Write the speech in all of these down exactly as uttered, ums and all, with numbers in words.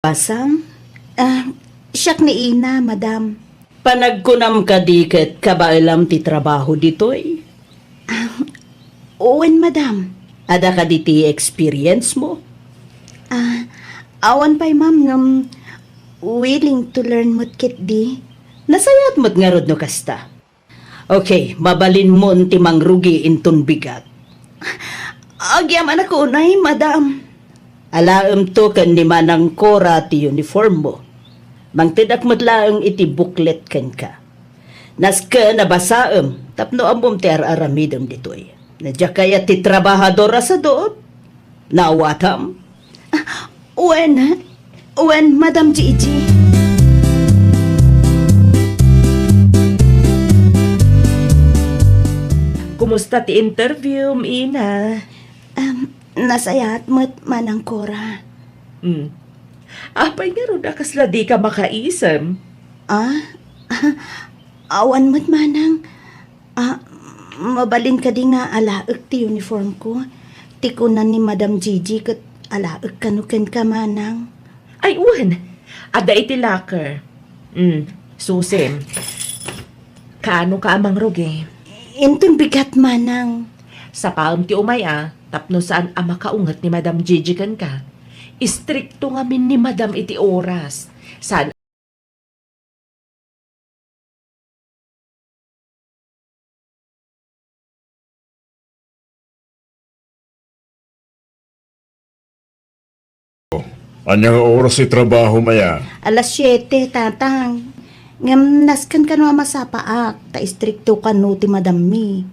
Basang? Ah, siak ni Ina, madam. Panagkunam kadi ket kabaelam ti trabaho ditoy? Ah, wen, madam. Adda kadi ti experience mo? Ah, awan pay, ma'am, ngem willing to learn met ketdi. Nasayaat met ngarud no kasta. Okay, mabalinmon ti mangrugi inton bigat. Agyamanak unay, madam. Alaemto ken ni Manang Cora ti uniform mo. Mangtedak met laeng iti booklet kenka. Nasken a basaem tapno ammom ti ar-aramidem ditoy. No diak kayat ti trabahador a sadut, naawatam. Ah, wen, wen, Madam Gigi. Kumusta ti interview, Ina? Um, nasayaat met, Manang Cora. Hmm. Apay ngarud a kasla dika makaisem? Ah? Awan met, Manang. Ah, mabalin kadi nga alaek ti uniform ko? Ti kunan ni Madam Gigi ket alaek kano kenka, Manang. Ay, wen. Adda iti locker. Mm, susim. Kaano ka a mangrugi? Inton bigat, Manang. Sapaem ti umay a, tapno saan a makaunget ni Madam Gigi kenka. Istrikto ngamin ni Madam iti oras. Saan Ania nga oras ti trabaho, Maya? Alas siete, Tatang. Ngem nasken kano a masapaak, ta istrikto kano ti madammi.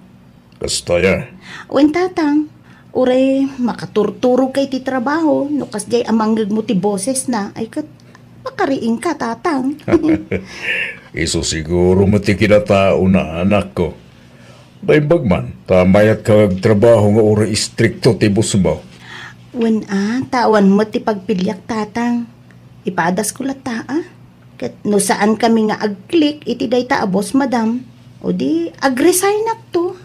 Kasta ya. Wen, Tatang. Uray makaturturog ka iti trabaho, no kasdiay a mangngegmo ti bosesna, ay ket pakariingka, Tatang. Isu siguro met ti kinataona, anakko. Naimbag man, ta mayat ka agtrabaho nga uray istrikto ti boss mo. Wen a, ta awan met ti pagpiliak, Tatang. Ipadasko latta, a. Ket no saan kami nga agklik iti dayta a boss, madam, o di agresignak to.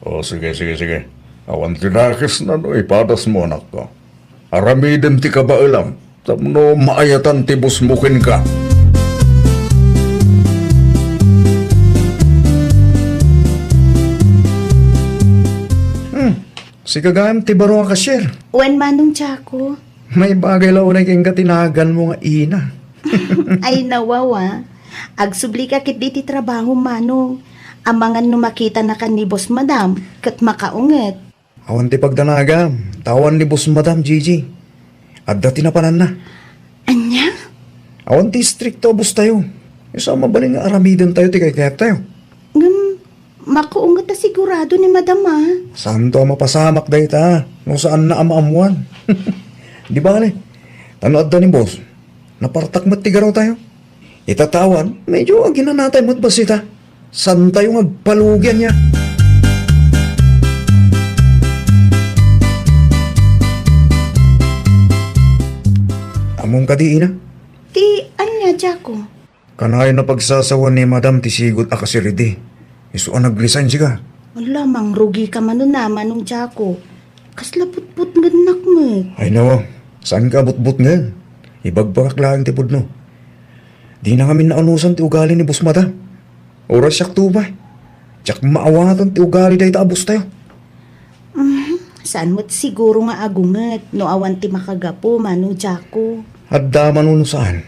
O, sige, sige, sige. Awan ti nakes na no ipadas mo, anakko. Aramidem ti kabaelam, tapno maayatan ti boss mo kenka. Hmm, sika gayam ti baro a cashier. Wen, Manong Jaco. Maibagay la unay kenka ti naganmo nga Ina. Ay, nawawa. Agsubli ka ketdi ti trabaho, Manong. Amangan no makitanakan ni boss, madam, ket makaunget. Awan ti pagdanagam, ta awan ni boss, madam, Gigi. Adda ti napananna. Ania? Awan ti istrikto a boss tayo. Isu a mabalin nga aramiden tayo ti kaykayat tayo. Ngem, makaunget a sigurado ni madam, a. Saanto a mapasamak dayta, no saanna a maammuan. Di bale, ta no adda ni boss, napartak met ti garaw tayo. Ita ta awan, medyo aginanatay met bassit a. Saan tayo nga agpalugi ania? Ammom kadi, Ina? Ti ania, Jaco? Kanayon a pagsasawan ni Madam ti sigud a kasiridi. Isu a nag-resign sika. Ala, mangrugika manen a, Manong Jaco. Kasla butbutngennak met. Ay, nawa, saanka a butbutngen? Ibagbagak laeng ti pudno. Dina ngamin naunusan ti ugali ni Boss Madam. Uray siak to pay. Diak maawatan ti ugali dayta a boss tayo. Mhm, saan met siguro nga agunget no awan ti makagapu, Manong Jaco. Adda man wenno saan.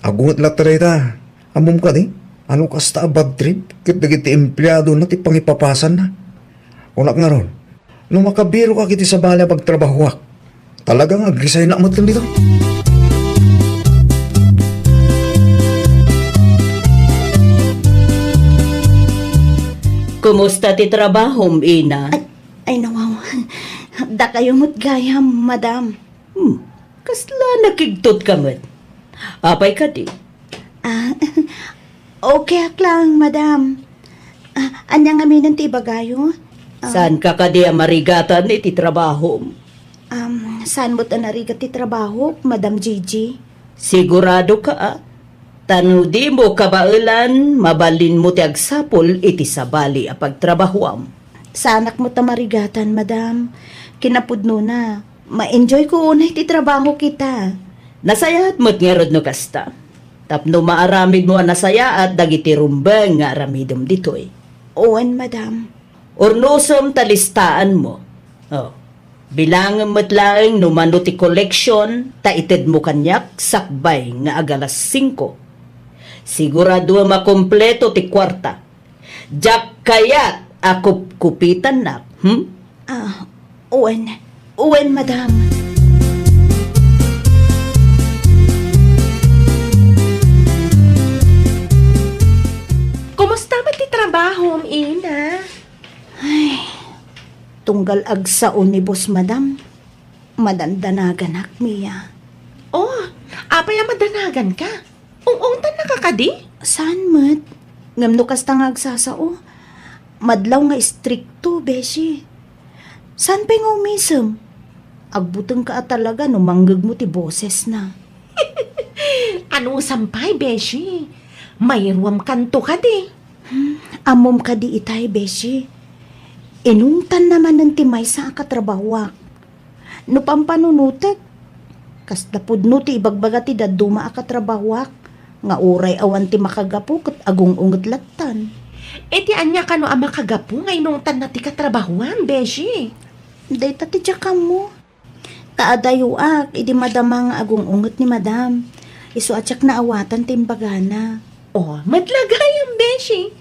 Agunget latta dayta. Ammom kadi, a no kasta a bad trip ket dagiti empleadona ti pangipapasanna. Kunak ngarud, no makabiroak iti sabali a pagtrabahoak, talaga nga agresignak met ken ditoy. Kumusta ti trabahom, Ina? Ay, ay, nawaw. Dakayo met gayam, madam. Hmm, kasla nakigtot ka met. Apay kadi? Ah, okay ak lang, madam. Ah, ania ngamin ti ibagayo? Ah, Saanka kadi a marigatan iti trabahom? Um, saan met a narigat ti trabahok, Madam Gigi? Sigurado ka, a? Ta no dimo kabaelan, mabalinmo ti agsapul iti sabali a pagtrabahoam. Saanak met a marigatan, madam. Kinapudnona, ma-enjoy ko unay ti trabaho kita. Nasayaat met ngarud no kasta. Tapno maaramidmo a nasayaat dagiti rumbeng nga aramidem ditoy. Wen, madam. Urnosem ta listaanmo. Oh. Bilangem met laeng no mano ti koleksion ta itedmo kaniak sakbay nga agalas singko. Siguradoem a kompleto ti kuarta. Diak kayat a kupkupitannak, hmm? Ah, wen. Wen, madam. Kumusta met ti trabahom, Ina? Ay, tunggal agsao ni boss, madam, madandanaganak, Mia. Oh, apay a madanaganka? Ung-ungtannaka kadi? Saan met? Ngem no kasta nga agsasao, madlaw nga istrikto, beshi. Saan pay nga umisem? Agbutengka a talaga no mangngegmo ti bosesna. Anusam pay, beshi? Mairuamkanto kadi? Hmm, ammom kadi itay, beshi? Inungtanna manen ti maysa a katrabahoak. No pampanunotek, kasla pudno ti ibagbaga ti dadduma a katrabahoak, nga uray awan ti makagapu ket agung-unget lattan. Iti ania kano a makagapu nga inungtanna ti katrabahoam, beshi? Dayta ti diak ammo. Ta adayoak idi madama nga agung-unget ni madam. Isu a diak naawatan ti imbagana. Oh, met la gayam, beshi.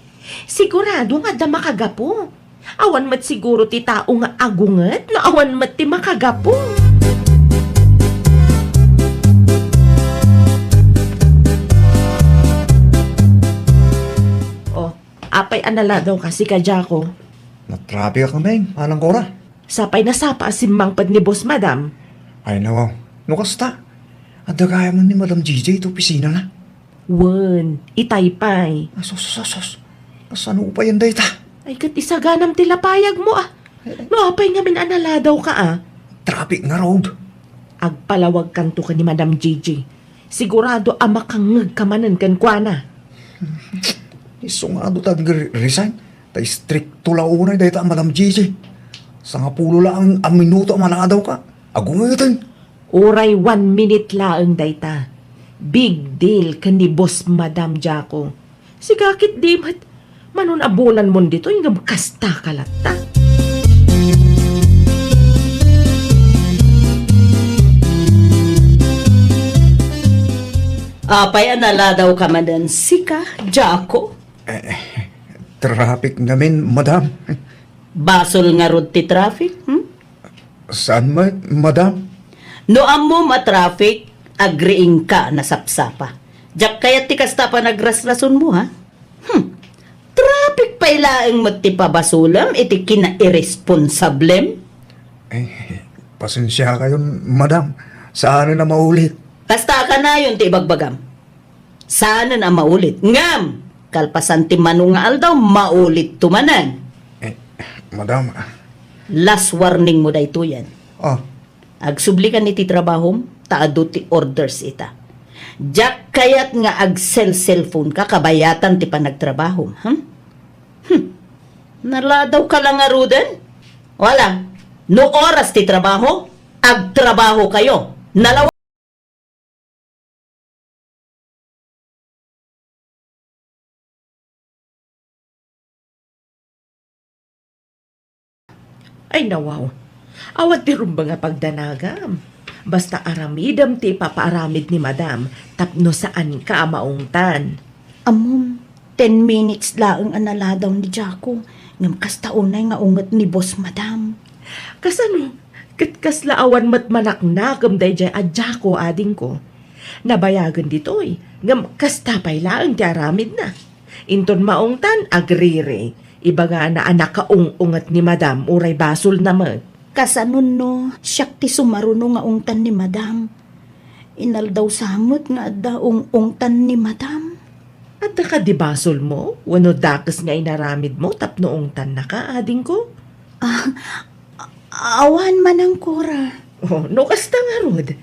Sigurado nga adda makagapu. Awan met siguro ti tao nga agunget no awan met ti makagapu. Oh, apay a naladawka, sika, Jaco? Natraffic a kami, Manang Cora. Sapay nasapa a simmangpet ni Boss Madam. Ay, nawaw. No kasta, adda gayam ni Madam J J iti opisinana. Wen, itay pay. Ah, sus, sus, sus. Kasano payen dayta? Ay, ket isaganam ti lapayagmo, ah. No apay ngamin a naladawka, ah? Traffic ngarud. Agpalawagkanto ken ni Madam J J. Sigurado a makangngegka manen kenkuana. Isu nga adu ta agre-resign. Ta istrikto la unay dayta a Madam J J. Sangapulo laeng a minuto a maladawka. Agungeten. Uray one minute laeng dayta. Big deal ken ni Boss Madam Jaco. Sika ketdi met, mano a bulanmon ditoy ngem kasta ka latta. Apay a naladawka manen, sika, Jaco? Eh, traffic ngamin, madam. Basol ngarud ti traffic, hmm? Saan met, madam? No ammom a traffic, agriingka a nasapsapa. Diak kayat ti kasta a panagrasrasonmo, ha? Hmm. Traffic pay laeng met ti pabasolem iti kinairesponsablem? Eh, pasensiakayon, madam. Saanen a maulit. Kasta a kanayon ti ibagbagam. Saanen a maulit. Ngem, kalpasan ti mano nga aldaw, maulitto manen. Eh, madam, ah. Last warningmo daytoyen. Ah. Agsublikan iti trabahom, ta adu ti orders ita. Diak kayat nga agselselfonka kabayatan ti panagtrabahom, hmm? Hmm. Naladawka la ngaruden? Wala. No oras ti trabaho, agtrabahokayo. Nalawa- Ay, nawaw. Awan ti rumbeng a pagdanagam. Basta aramidem ti ipapaaramid ni Madam tapno saanka a maungtan. Ammom, ten minutes laeng a naladaw ni Jaco, ngem kasta unay nga unget ni Boss Madam. Kasano? Ket kasla awan met manaknakem daydiay a Jaco, adingko. Nabayagen ditoy, ngem kasta pay laeng ti aramidna. Inton maungtan, agriri. Ibagana a nakaung-unget ni Madam uray basolna met. Kasanon no, siak ti sumaruno nga ungtan ni Madam? Inaldaw sa met nga adda ung-ungtan ni Madam. Adda kadi basolmo wenno dakes nga inaramidmo tapno ungtannaka, adingko? Ah, a-, awan, Manang Cora. Oh, no kasta ngarud,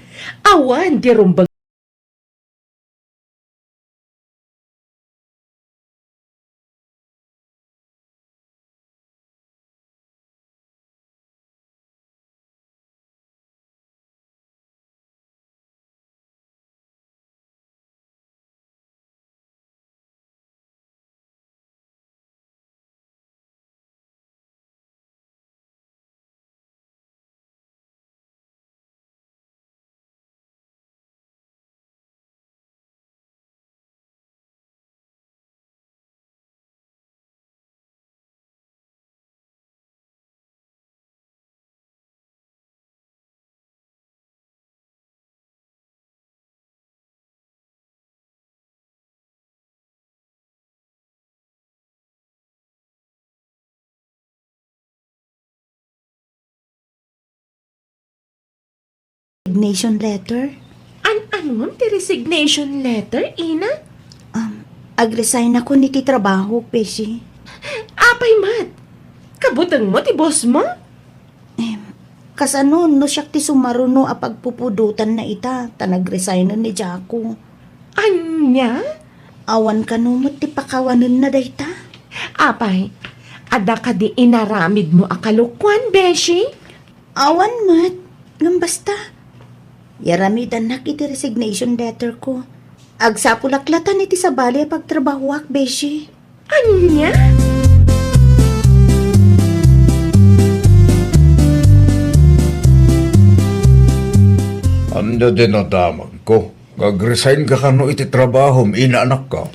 awan ti rumbeng. resignation letter. An-ano ngem ti resignation letter, Ina? Um, agresign ako iti trabahok, Beshi. Apay met? Kabutengmo ti boss mo? Em, kasano no siak ti sumaruno a pagpupudotanna ita, ta nagresignen ni Jaco? Ania? Awan kano met ti pakawanenna dayta? Apay, adda kadi inaramidmo a kalokuan, Beshi? Awan met, ngem basta. Yaramidannak iti resignation letter ko. Agsapulak latan iti sabali a pagtrabahoak, Beshi. Ania? Ania ti nadamagko? Nga agresign ka kano iti trabahom, ina, anakko?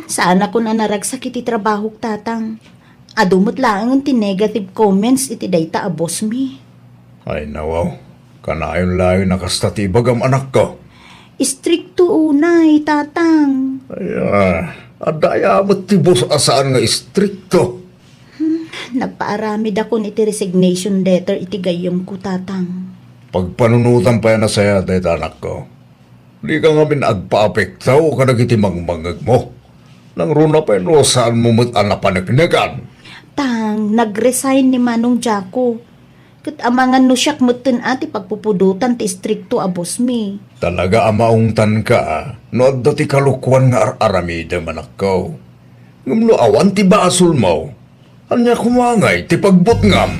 Saanakon a naragsak iti trabahok, Tatang. Adu met laengen ti negative comments iti dayta a boss mi. Ay, nawaw. Kanayon laeng a kasta ti ibagam, anakko. Istrikto unay, Tatang. Ay, ah, adda aya met ti boss a saan nga istrikto? Hmm, nagpaaramidakon iti resignation letter iti gayyemko, Tatang. Pagpanunotam pay a nasayaat dayta, anakko. Dika ngamin agpaapekto kadagiti mangmangegmo. Nangruna pay no saanmo met a napaneknekan. Tang, nagresign ni Manong Jaco. Ket amangan no siak metten a ti pagpupudotan ti istrikto a boss mi. Talaga a maungtanka no adda ti kalokuan nga ar-aramidem, anakko. Ngem no awan ti basolmo, ania koma ngay ti pagbutngam?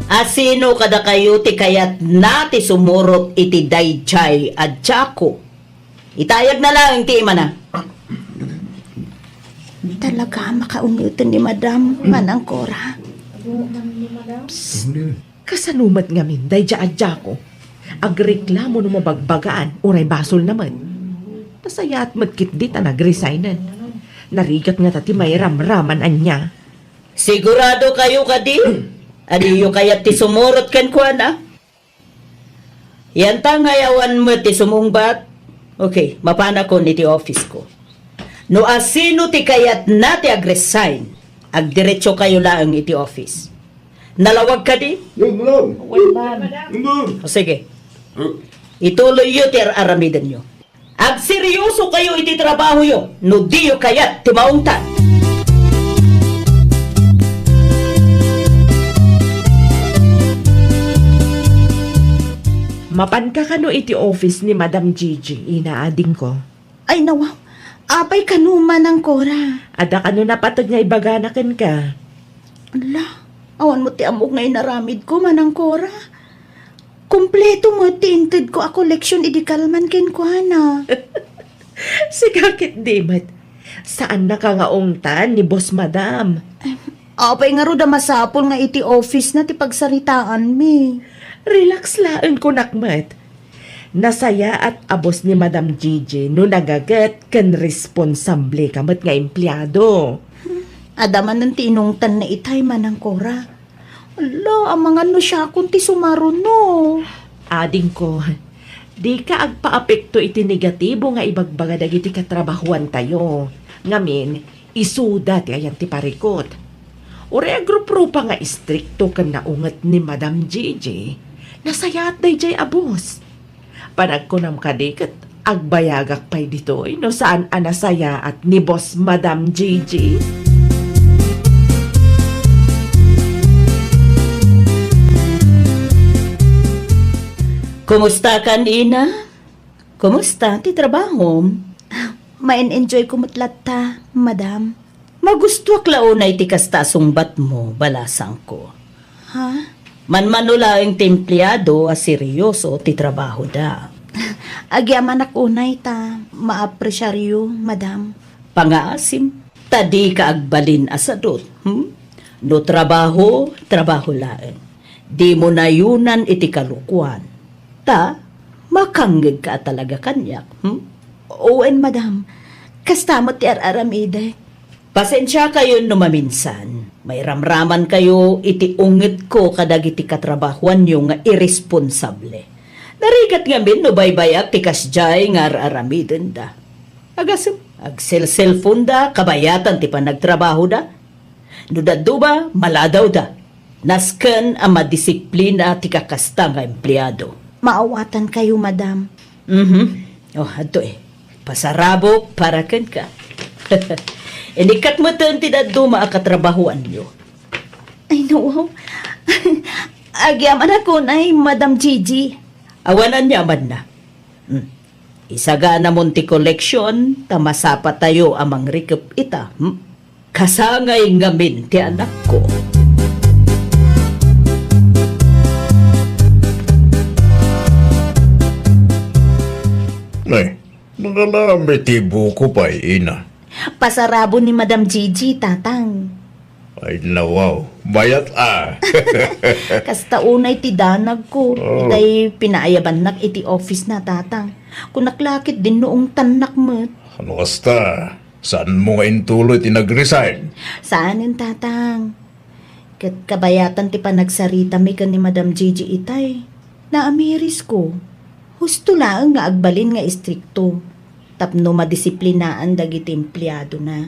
A sino kadakayo ti kayatna ti sumurot iti daydiay a Jaco? Itayagna laeng ti imana. Talaga a makaungeten ni Madam, Manang Cora. Psst. Kasano met ngamin daydiay a Jaco? Agreklamo no mabagbagaan, uray basolna met. Nasayaat met ketdi ta nagresignen. Narigat ngata ti mairamraman ania. Sigurado kayo kadi a diyo kayat ti sumurot kenkuana? Yantangay awan met ti sumungbat. Okay, mapanakon iti office ko. No asino ti kayatna ti agresign, agdiretso kayo laeng iti office. Nalawag kadi? Yes, madam. Yes, madam. O sige. Ituloyyo ti ar-aramidenyo. Agseryoso kayo iti trabahoyo no diyo kayat ti maungtan. Mapanka kano iti office ni Madam Gigi, ina, adingko? Ay, nawaw. Apay kano, Manang Cora? Adda kano napateg nga ibagana kenka? Ala, awan met ti ammok nga inaramidko, Manang Cora. Kompleto met ti intedko a koleksion idi kalman kenkuana. Sika ketdi met. Saannaka nga ungtan ni Boss Madam. Apay ngarud a masapul nga iti office na ti pagsaritaanmi? Relax laeng kunak met. Nasayaat a boss ni Madam Gigi no nagaget ken responsable ka met nga empleado. Adda manen ti inungtanna itay, Manang Cora. Ala, amangan no siakon ti sumaruno. Adingko, dika agpaapekto iti negatibo nga ibagbaga dagiti katrabahoantayo. Ngamin, isuda ti ayan ti parikut. Uray agruprupa nga istrikto ken naunget ni Madam Gigi, nasayaat daydiay a boss. Panagkunam kadi ket agbayagak pay ditoy no saan a nasayaat ni Boss Madam Gigi? Kumusta kan, ina? Kumusta ti trabahom? Main-enjoy ko met latta, madam. Magustuak la unay ti kasta a sungbatmo, balasangko. Ha? Manmano laeng ti empleado a seryoso ti trabahoda. Agyamanak unay ta maapresiaryo, madam. Pangaasim, ta dika agbalin a sadut, hmm? No trabaho, trabaho laeng. Dimo nayonan iti kalokuan. Ta, makangngegka a talaga kaniak, hmm? Wen, madam. Kasta met ti ar-aramidek. Pasensiakayon no maminsan, mairamramankayo iti ungetko kadagiti katrabahoanyo nga irresponsable. Narigat ngamin no baybayak ti kasdiay nga ar-aramidenda. Agasem, agselselfonda kabayatan ti panagtrabahoda. No dadduma, maladawda. Nasken a madisiplina ti kakasta nga empleado. Maawatankayo, madam. Mhm. Oh, adto eh. Pasarabok para kenka. Inikkat metten ti dadduma a katrabahoanyo. Ay, no. Agyamanak unay, Madam Gigi. Awan aniamanna. Hmm. Isaganamon ti koleksion, ta masapatayo a mangrikep ita, hmm? Kasangay ngamin ti anakko. Nay, nanganami ti buko pay, ina. Pasarabo ni Madam Gigi, Tatang. Ay, nawaw. Mayat a. Kasta unay ti danagko. Oh. Itay pinaayabannak iti office na, Tatang. Kunak la ket dinno ungtannak met. Ano kasta? Saanmo nga intuloy ti nag-resign? Saanen, Tatang. Ket kabayatan ti panagsaritami ken ni Madam Gigi itay. Naamirisko. Husto laeng nga agbalin nga istrikto tapno madisiplinaan dagiti empleadona.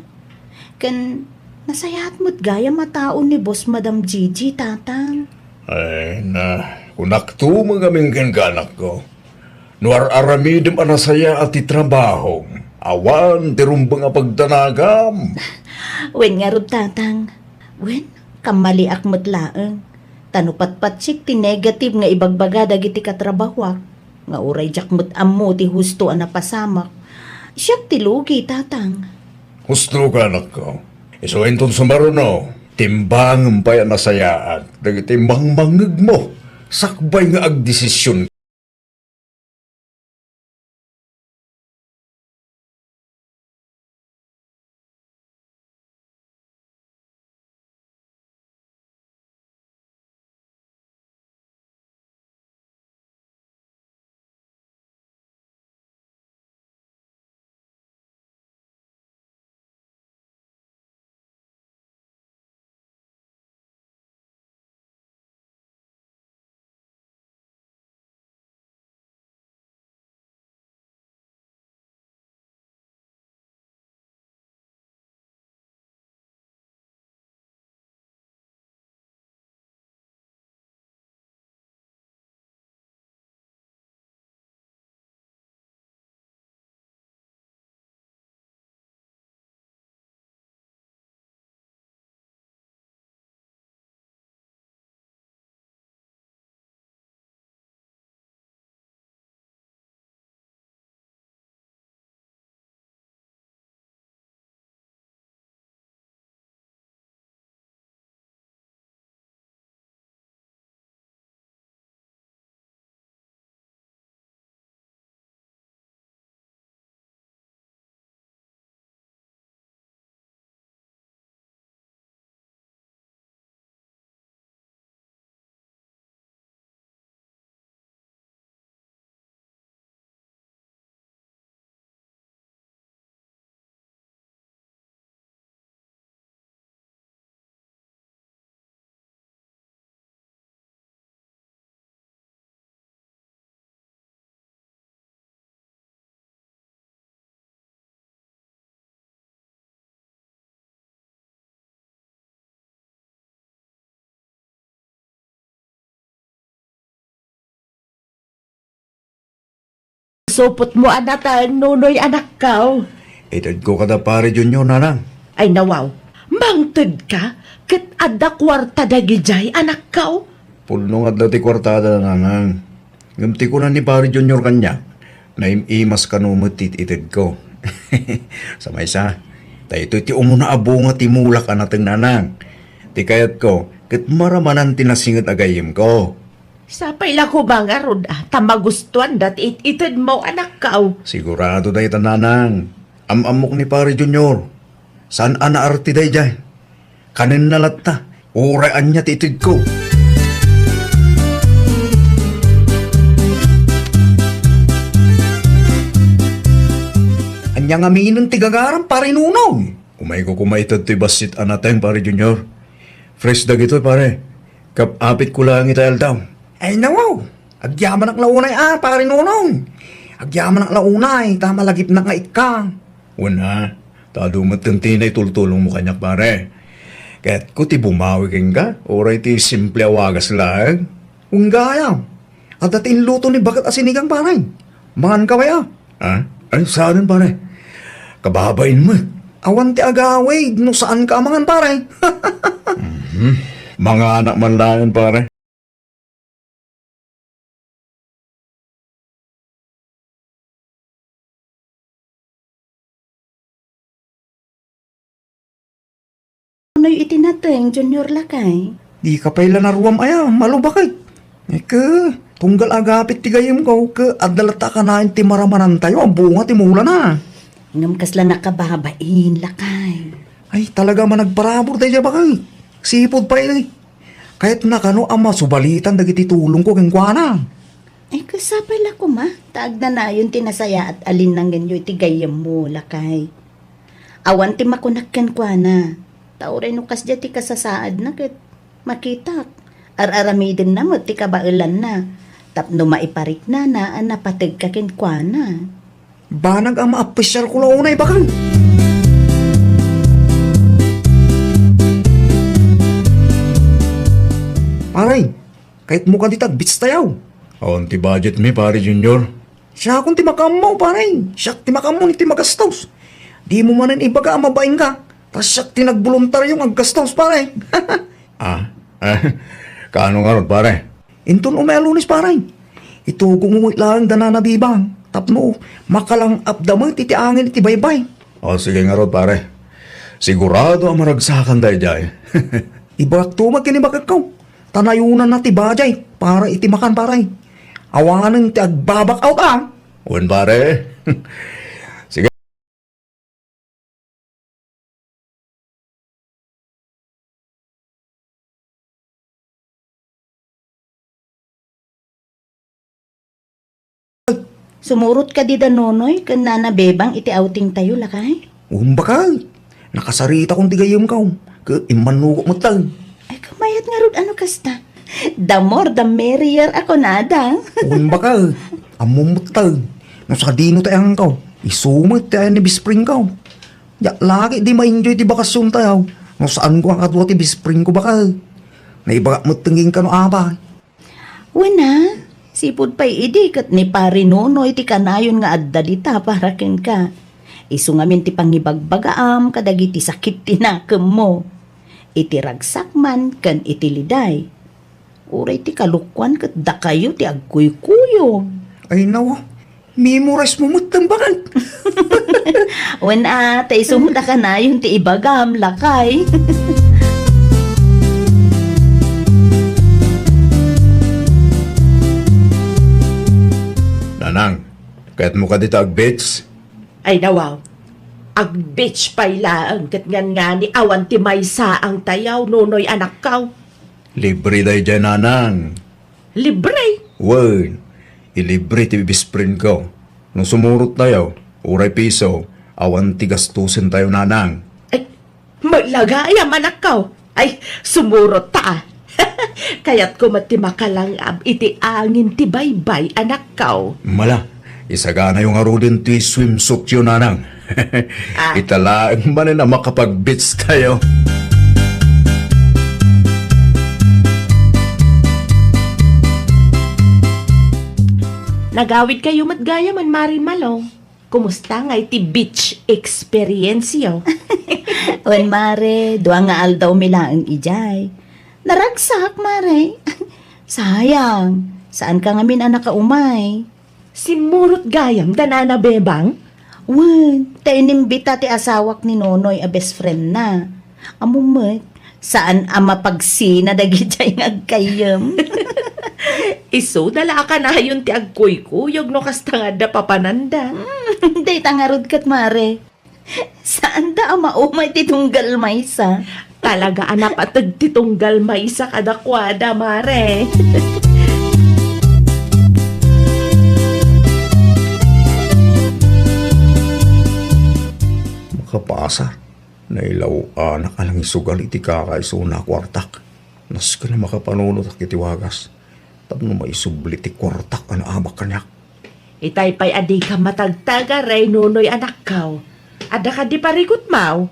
Ken nasayaat met gayam a tao ni Boss Madam Gigi, Tatang. Ay, na, kunakto met ngamin kenka, anakko. No ar-aramidem a nasayaat ti trabahom, awan ti rumbeng a pagdanagam. Wen ngarud, Tatang. Wen, kammaliak met laeng. Ta no patpatsik ti negative nga ibagbaga dagiti katrabahoak, nga uray diak met ammo ti husto a napasamak, siak ti lugi, Tatang. Hustoka, anakko. Isu inton sumaruno, timbangem pay a nasayaat dagiti mangmangngegmo sakbay nga agdesision. Supotmo a nateng, Nonoy, anakko. Itedko kada Pare Junior, nanang. Ay, nawaw. Mangtedka, ket adda kuarta dagidiay, anakko. Pudno nga adda ti kuartada, nanang. Ngem ti kuna ni Pare Junior kaniak, naim-imas kano met ti itedko. Sa maysa, daytoy ti umuna a bunga ti mulak a nateng, nanang. Ti kayatko, ket maramanan ti nasinget a gayyemko. Sapay la koma ngarud, a, ta magustuanda ti it-itedmo, anakko. Sigurado dayta, nanang. Am-ammok ni Pare Junior. Saan a naarte daydiay. Kanenna latta, uray ania ti itedko. Ania ngaminen ti gagaram, Pare Nunong? Umayko koma ited toy bassit a nateng, Pare Junior. Fresh dagitoy, pare. Kap-apitko laeng itay aldaw. Ay, nawaw. Agyamanak la unay a, Pare Nunong. Agyamanak la unay, ta malagipnak nga ikka. Wen a, ta adu met ti naitultulongmo kaniak, pare. Kayatko ti bumawi kenka, uray ti simple a wagas laeng. Wen gayam, adda ti inluto ni baket a sinigang, pare. Manganka pay a. Ha? Ay, saanen, pare? Kababain met. Awan ti agawid no saanka a mangan, pare. Mhm. Manganak man laeng, pare. Noy iti nateng, Junior, lakay? Dika pay la naruam aya, malubakek. Ket, tunggal agapit ti gayyemko, ket adda latta kanayon ti maramarantayo a bunga ti mulana. Ngem kasla nakababain, lakay. Ay, talaga a managparabur daydiay bakay. Sipud pay, eh. Kayatna kano a masubalitan dagiti tulongko kenkuana. Ay, kasapay la koma, ta agnanayon ti nasayaat a linnangenyo iti gayyemmo, lakay. Awan ti makunak kenkuana, ta uray no kasdiay ti kasasaadna ket makitak, ar-aramidenna met ti kabaelanna tapno maipariknana a napategka kenkuana. Banag a maappesiarko la unay, bakang. Pare, kayatmo kadi ti agbeach tayo? Awan ti budget mi, Pare Junior. Siakon ti makaammo, pare. Siak ti makaammo iti magastos. Dimo manen ibaga a mabainka, ta siak ti nagboluntario nga aggastos, pare. Ah, ah, kaano ngarud, pare? Inton umay a Lunes, pare. Itugongmo met laeng da Nana Bebang tapno makalang-apda met iti angin iti baybay. O, sige ngarud, pare. Sigurado a maragsakan daydiay. Ibagakto met ken ni baketko. Ta nayonanna ti budget para iti makan, pare. Awanen ti agbabak out, a. Wen, pare. Sige. Sumurot kadi da Nonoy ken Nana Bebang iti outing tayo, lakay? Wen, bakay. Nakasaritakon ti gayyemko, ket immannogok metten. Ay, kamayat ngarud a no kasta. The more, the merrier a kunada. Wen, bakay. Ammom metten. No sadino ti ayanko, isu met ti ayan ni best friendko. Diak la ketdi ma-enjoy ti bakasiontayo no saanko a kadua ti best friendko, bakay. Naibagak metten kenka no apay. Wen a, sipud pay idi ket ni Pari Nonoy ti kanayon nga adda dita para kenka. Isu ngamin ti pangibagbagaam kadagiti sakit ti nakemmo. Iti ragsak man ken iti liday. Uray ti kalokuan ket dakayo ti agkuykuyog. Ay, nawa. Memorize mo met, tambakan. Wen a, ta isu met a kanayon ti ibagam, lakay. Nanang, kayatmo kadi ta agbeach? Ay, nawaw. Agbeach pay laeng ket ngangani awan ti maysaang tayaw, Nonoy anakkaw. Libre daydiay, Nanang. Libre? Wen, ilibre ti best friendko. No sumurot tayo, uray piso, awan ti gastusen tayo, Nanang. Ay, malaga ay a manakkaw. Ay, sumurot ta, a. Kayatko met ti makalang-ab iti angin ti baybay, anakkaw. Mala, isaganayo ngaruden ti swimsuityo, Nanang. Ah. Ita laeng manen a makapag-beach tayo. Nagawid kayo met gayam, Mare Malo. Kumusta nga iti beach experience yo? Wen, Mare, dua nga aldawmi laeng idiay. Naragsak, Mare. Sayang, saanka ngamin a nakaumay. Simmurot gayam da Nana Bebang? Wen, ta inimbita ti asawak ni Nonoy a best friend na. Ammom met, saan a mapagsina dagidiay nga agkayyem. Isuda la a kanayon ti agkuykuyog no kasta nga adda papananda. Hmm, dayta ngarud ket, Mare. Saanda a maumay ti tunggal maysa. Talaga a napateg ti tunggal maysa kadakuada, Mare. Makapasar, nailaw-anak a nangisugal iti kakaisuna a kuartak. Nasken a makapanunotak iti wagas tapno maisubli ti kuartak a naabak kaniak. Itay pay a dika matagtagar, Rey Nonoy anakkaw. Adda kadi parikutmaw?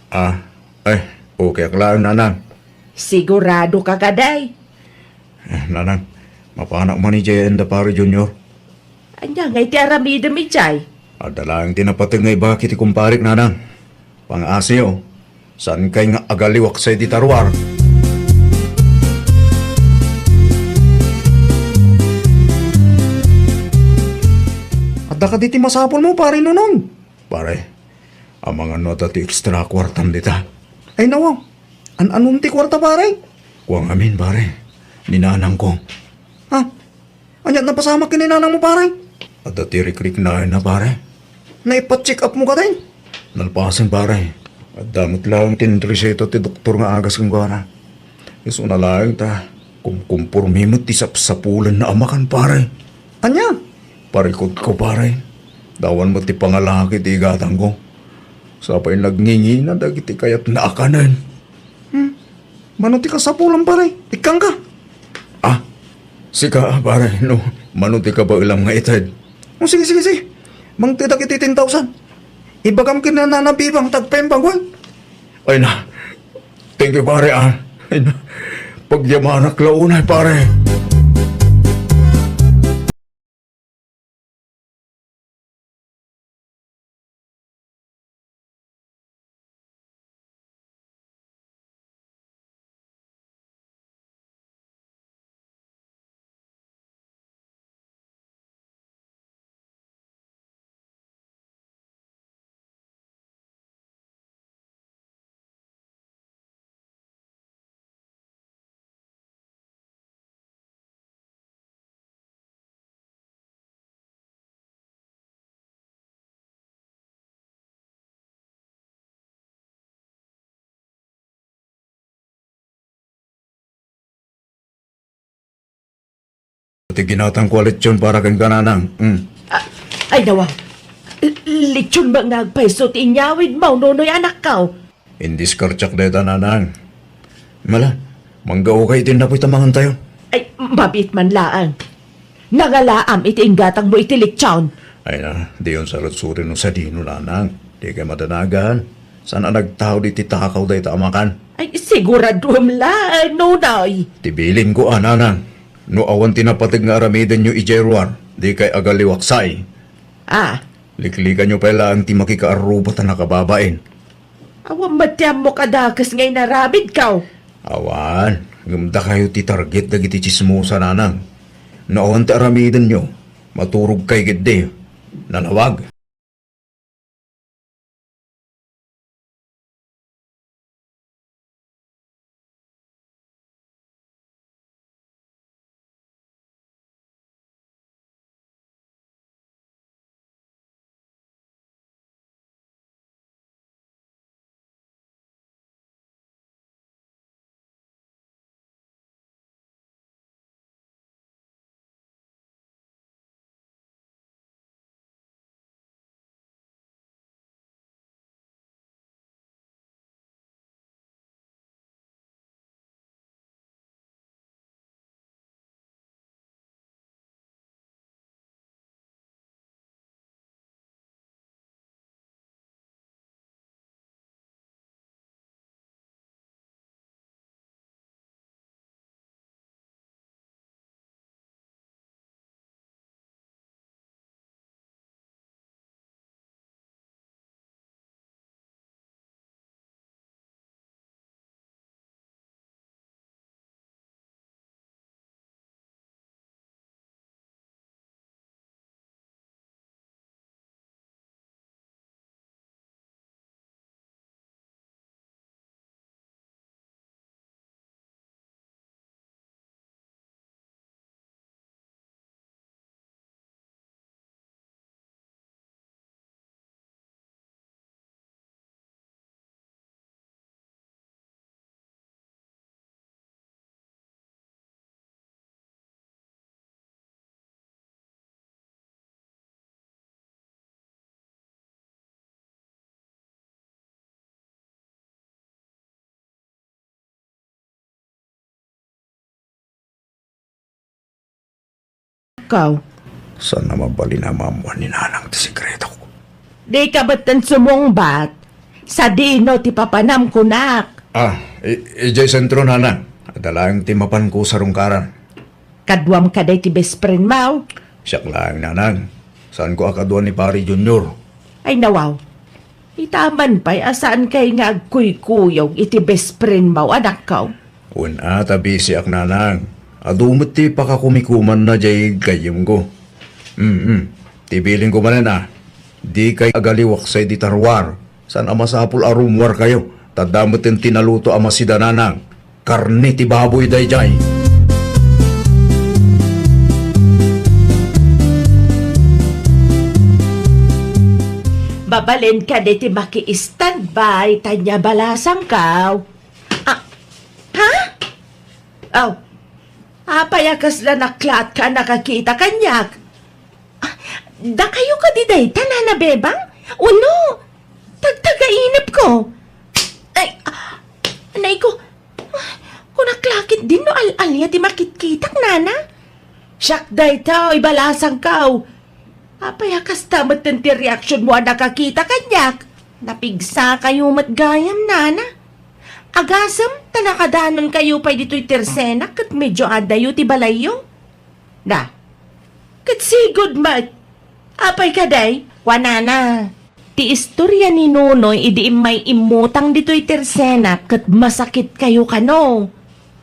Ah, eh, Okay ak laeng, Nanang. Sigurado ka kadi? Eh, Nanang, mapanak man idiay enda Pare Junior. Ania ngay ti aramidem idiay? Adda laeng ti napateg nga ibagak iti kumparek, Nanang. Pang-asiyo, saankay nga agaliwaksay dita ruar. Adda kadi ti masapulmo, Pare Nonong? Pare, amangan no adda ti extra kuartam dita. Ay, nawaw. An-anon ti kuarta, pare? Kua ngamin, pare. Ni nanangko. Ha? Ania ti napasamak ken ni nanangmo, pare? Adda ti rikriknaenna, pare. Naipa-check up mo kadi? Nalpasen, pare. Adda met laeng ti inreseta ti doktor nga agas kenkuana. Isuna laeng ta kumkomporme met ti sapsapulanna a makan, pare. Ania? Parikutko, pare. Awan met ti pangalaki ti igatangko. Sa pay nagngingina dagiti kayatna a kanen. Hmm. Mano ti kasapulam, pare? Ikkangka? Ah, sika, pare, no mano ti kabaelam nga ited. O, sige, sige, sige. Mangtedak iti ten thousand. Ibagam ken ni Nana Bibang ta agpaimbag, wen? Ay na. Thank you, pare, ah. Ay na. Pagyamanak la unay, pare. Ti ginatangko a lechon para kenka, nanang. Mm. Ah, ay, nawa. L-, lechon met nga agpayso ti inyawidmo, Nonoy, anakko. Indiskartiak dayta, nanang. Mala, manggaoka iti innapoy ta mangantayo. Ay, mabiit man laeng. Nangalaam iti inggatangmo iti lechon. Ay na, diyon sarutsurin no sadino, nanang. Dikay madanagan. Saan a nagtaud iti takaw dayta a makan? Ay, siguraduem laeng, Nonoy. Ti bilinko a, nanang. No awan ti napateg nga aramidenyo idiay ruar, dikay agaliwaksay. Ah. Liklikanyo pay laeng ti makikaarruba ta nakababain. Awan met ti ammok a dakes nga inaramidko. Awan, ngem dakayo ti target dagiti tsismosa, nanang. No awan ti aramidenyo, maturogkay ketdi. Nalawag. Kaw. Saan a mabalin a maammuan ni nanang ti sekretok? Dika metten sumungbat. Sadino ti papanam, kunak? Ah, i-, idiay sentro, nanang. Adda laeng ti mapanko sarungkaran. Kaduam kadi ti best friend mo? Siak laeng, nanang. Saanko a kadua ni Pare Junior. Ay, nawaw. Ita man pay a saankay nga agkuykuyog iti best friend mo, anakko. Wen a, ta bisiak, nanang. Adu met ti pakakumikumanna diay gayyemko. Mm, ti bilinko manen a, dikay agaliwaksay di tarruar. Saan a masapul a rummuarkayo, ta adda metten ti naluto a masida, nanang. Karne ti baboy daydiay. Mabalin kadi ti maki-standby, ta ania balasangko. Ah, ha? Aw, apay a kasla naklaat ka a nakakita kaniak? Ah, dakayo kadi dayta, Nana Bebang? Wenno, tagtagainepko? Ay, ah, anay ko, kunak la ketdin no al-alia ti makitkitak, Nana? Siak dayta, ibalasangko. Apay a kasta metten ti reaksionmo a nakakita kaniak? Napigsakayo met gayam, Nana. Agasem ta nakadanonkayo pay ditoy tersenak ket medio adayo ti balayyo. Na, ket sigud met. Apay kadi, kuanana. Ti istoria ni Nonoy idi immay immutang ditoy tersenak ket masakitkayo kano.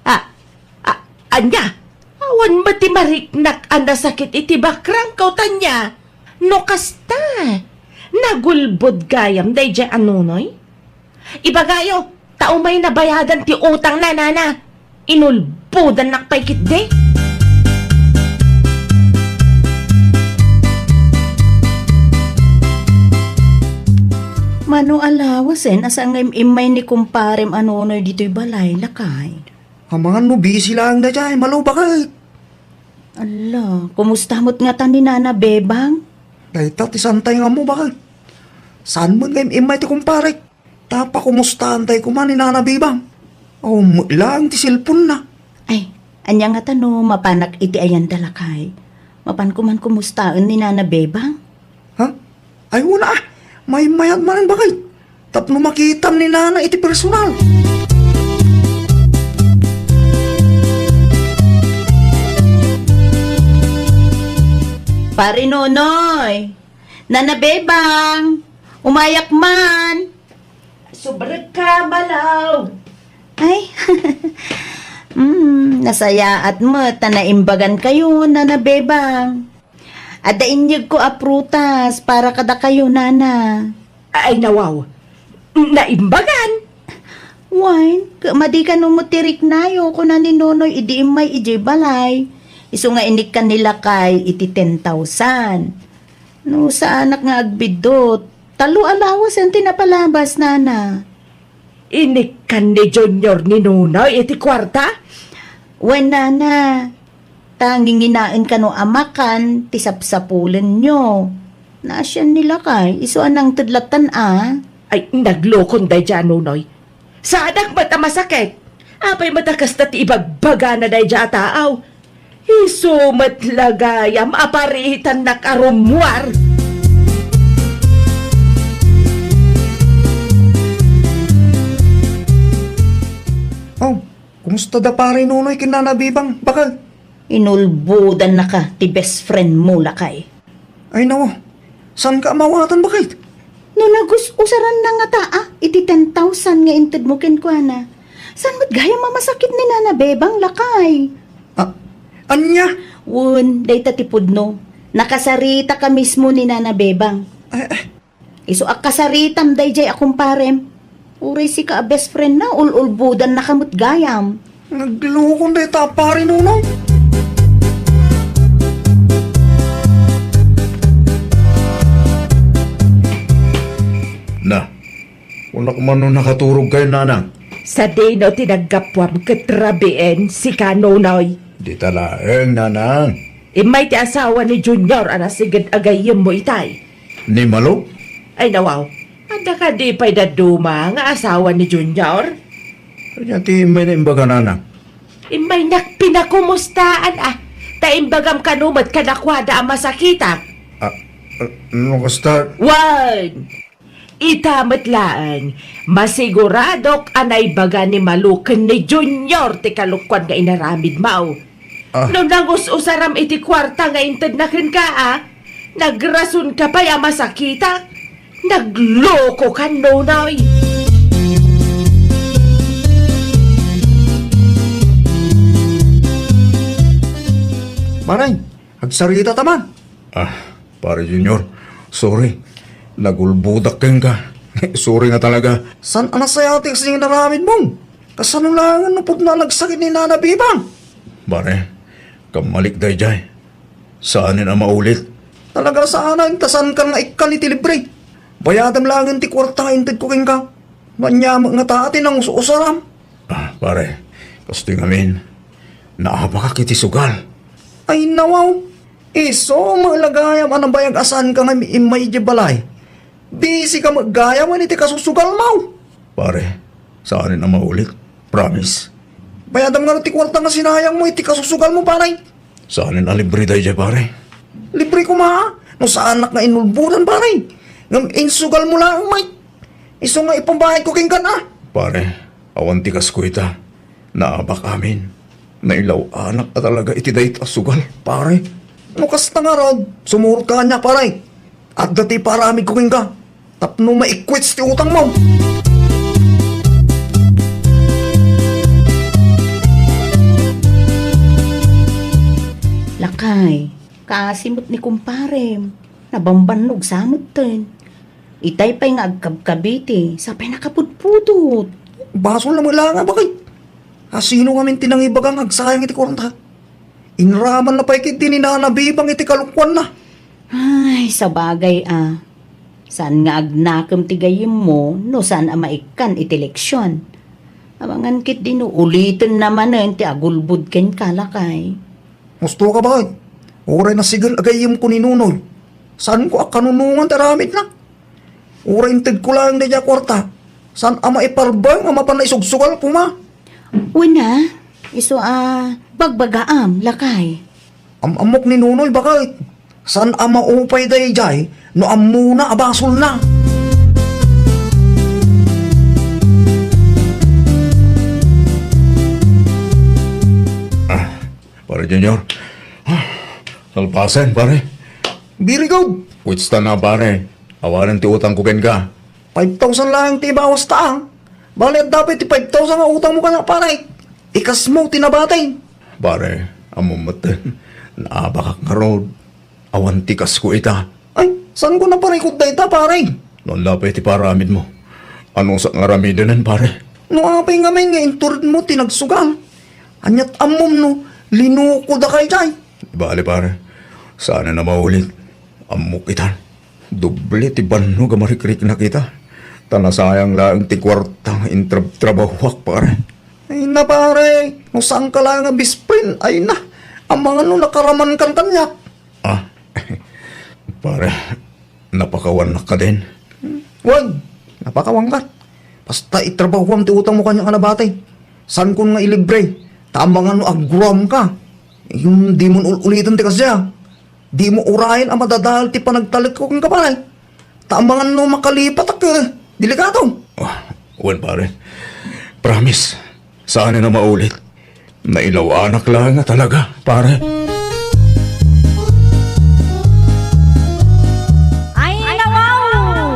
Ah, ah, ania? Awan met ti mariknak a nasakit iti bakrangko, ta ania? No kasta, nagulbod gayam daydiay a Nonoy? Ibagayo, ta umay nabayadan ti utangna, Nana. Inulbodannak pay ketdi. Mano a lawasen a saan nga im-immay ni kumparem a Nonoy ditoy balay, lakay? Amangan no busy laeng daydiay, Malo, baket. Ala, kumusta met ngata ni Nana Bebang? Dayta ti saantay nga ammo, baket. Saan met nga im-immay ti kumparek? Ta pakumustaantay koma ni Nana Bebang. Awan met laeng ti cellphone-na. Ay, ania ngata no mapanak iti ayanda, lakay? Mapanko man kumustaen ni Nana Bebang? Ha? Ay, wen a. Maymayat manen, baket. Tapno makitam ni Nana iti personal. Pare Nonoy, Nana Bebang, umayak man. Subrekka, Malo. Ay, mm, nasayaat met ta naimbagankayo, Nana Bebang. Adda inyegko a prutas para kadakayo, Nana. Ay, nawaw. Naimbagan? Wen, ket madi kano met ti riknayo, kuna ni Nonoy idi immay idiay balay. Isu nga inikkan ni lakay iti ten thousand. No saanak nga agbiddut, tallo a lawasen ti napalabas, Nana. Inikkan ni Junior ni Nonoy iti kuarta? Wen, Nana. Ta nginginaen kano a makan ti sapsapulenyo. Naasian ni lakay, isu a nangted lattan a. Ay, naglokon daydiay a Nonoy. Saanak met a masakit. Apay met a kasta ti ibagbagana daydiay a taaw? Isu met la gayam a paritannak a rummuar. Oh, kumusta da Pare Nonoy ken Nana Bebang, baket? Inulbodannaka ti best friend mo, lakay. Ay, nawa. Saanka a mawatan, baket? No nagus-usaranna ngata a iti ten thousand nga intedmo kenkuana, saan met gayam a masakit ni Nana Bebang, lakay? Ah, ania? Wen, dayta ti pudno. Nakasaritaka mismo ni Nana Bebang. Ay, ay. Isu a kasaritam daydiay a kumparem. Uray sika a best friend na, ul-ulbodannaka met gayam. Naglukon dayta a Pare Nonoy. Na, kunak man no nakaturogkayon, nanang. Sadino ti naggapuam ket rabien sika, Nonoy? Dita laeng, nanang. Immay ti asawa ni Junior a nasiged a gayyemmo itay. Ni Malo? Ay, nawaw. Adda kadi pay dadduma nga asawa ni Junior? Ania ti immay na imbaga, nanang? Immay nak pinakumustaan, ah. Ta imbagam kano met kadakuada a masakitak. Ah, ah, no kasta. Wen! Ita met laeng, masiguradok a naibaga ni Malu ken ni Junior ti kalokuan nga inaramidmo. Ah. No nangus-usaram iti kuarta nga intedna kenka, a, nagrasonka pay a masakitak. Naglokoka, Nonoy. Manay, agsarita ta man. Ah, Pare Junior, sorry. Nagulbodak kenka. Sorry nga talaga. Saan a nasayaat ti kasdi nga inaramidmo? Kasano laengen no pudno a nagsakit ni Nana Bibang? Pare, kammalik daydiay. Saanen a maulit. Talaga saanen ta saankan nga ikkan iti libre. Bayadem laengen ti kuarta nga intedko kenka. No ania met ngata ti nangus-usaram? Ah, pare, kastoy ngamin, naabakak iti sugal. Ay, nawaw. Isu met la gayam a nabayag a saanka nga immay idiay balay. Busy ka met gayam iti kasusugalmo. Pare, saanen a maulit. Promise. Bayadam ngarud ti kuarta nga sinayangmo iti kasusugalmo, pare. Saanen a libre daydiay, pare. Libre koma, no saanak nga inulbodan, pare. Ngem insugalmo laeng, Mike. Isu nga ipambayadko kenka, a. Pare, awan ti kas ko ita. Naabak amin. Nailaw-anak a talaga iti dayta a sugal, pare. No kasta ngarud, sumurot ka kaniak, pare. Adda ti iparamidko kenka. Tapno maikwits ti utangmo. Lakay, kaasi met ni kumparem. Nabambannog sa metten. Itay pay nga agkabkabiti, sa pay nakapudpudot. Basol na met laeng a bakit. Asino ngamin ti nangibaga nga agsayang iti kuarta? Inraman na pay ketdi ni Nana Bibang iti kalokuanna. Ay, sabagay a. Saan nga agnakem ti gayyemmo no saan a maikkan iti leksion. Amangan ketdi no uliten na manen ti agulbod kenka, lakay. Husto ka, bakit? Uray nasigel a gayyemko ni Nonoy. Saanko a kanunongan ti aramidna? Uray intedko laeng daydiay a kuarta, saan a maiparbeng a mapan naisugsugal koma. Wen a, isu a bagbagaam, lakay. Am-ammok ni Nonoy, bakit? Saan a maupay daydiay no ammona a basolna. Ah, Pare Junior. Ah, nalpasen, pare. Very good. Kwitsta na, pare. Awanen ti utangko kenka. Five thousand laeng ti ibawasta, a. Bale, adda pay ti five thousand nga utangmo kaniak, pare. Ikasmo ti nabati. Pare, ammom metten, naabakak ngarud. Awan ti kasko ita. Ay, saanko naparikut dayta, pare? No ania pay ti paramidmo, anusak nga aramidenen, pare? No apay ngamin nga inturedmo ti nagsugal, aniat ammom no linukodaka idiay? Di bale, pare. Saanen a maulit. Ammok ita. Doble ti bannog a marikriknak ita. Ta nasayang laeng ti kuarta nga intrab-, trabahuak, pare. Ay na, pare. No saanka laeng a best friend, ay na. Amangan no nakaramankan kaniak. Ah, pare, napakawannak kadin? Wen, napakawanka. Basta itrabahuam ti utangmo kaniak a nabati. Saankon nga ilibre. Ta amangan no agroamka. Ngem dimon ul-uliten ti kasdiay. Dimo urayen a madadael ti panagtalekko kenka, pare. Ta amangan no makalipatak, eh, delikado. Ah, wen, pare. Promise. Saanen a maulit. Nailaw-anak laeng a talaga, pare. Ay, nawaw!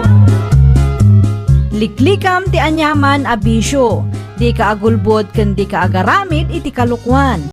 Liklikam ti aniaman a bisio. Dika agulbod ken dika agaramid iti kalokuan.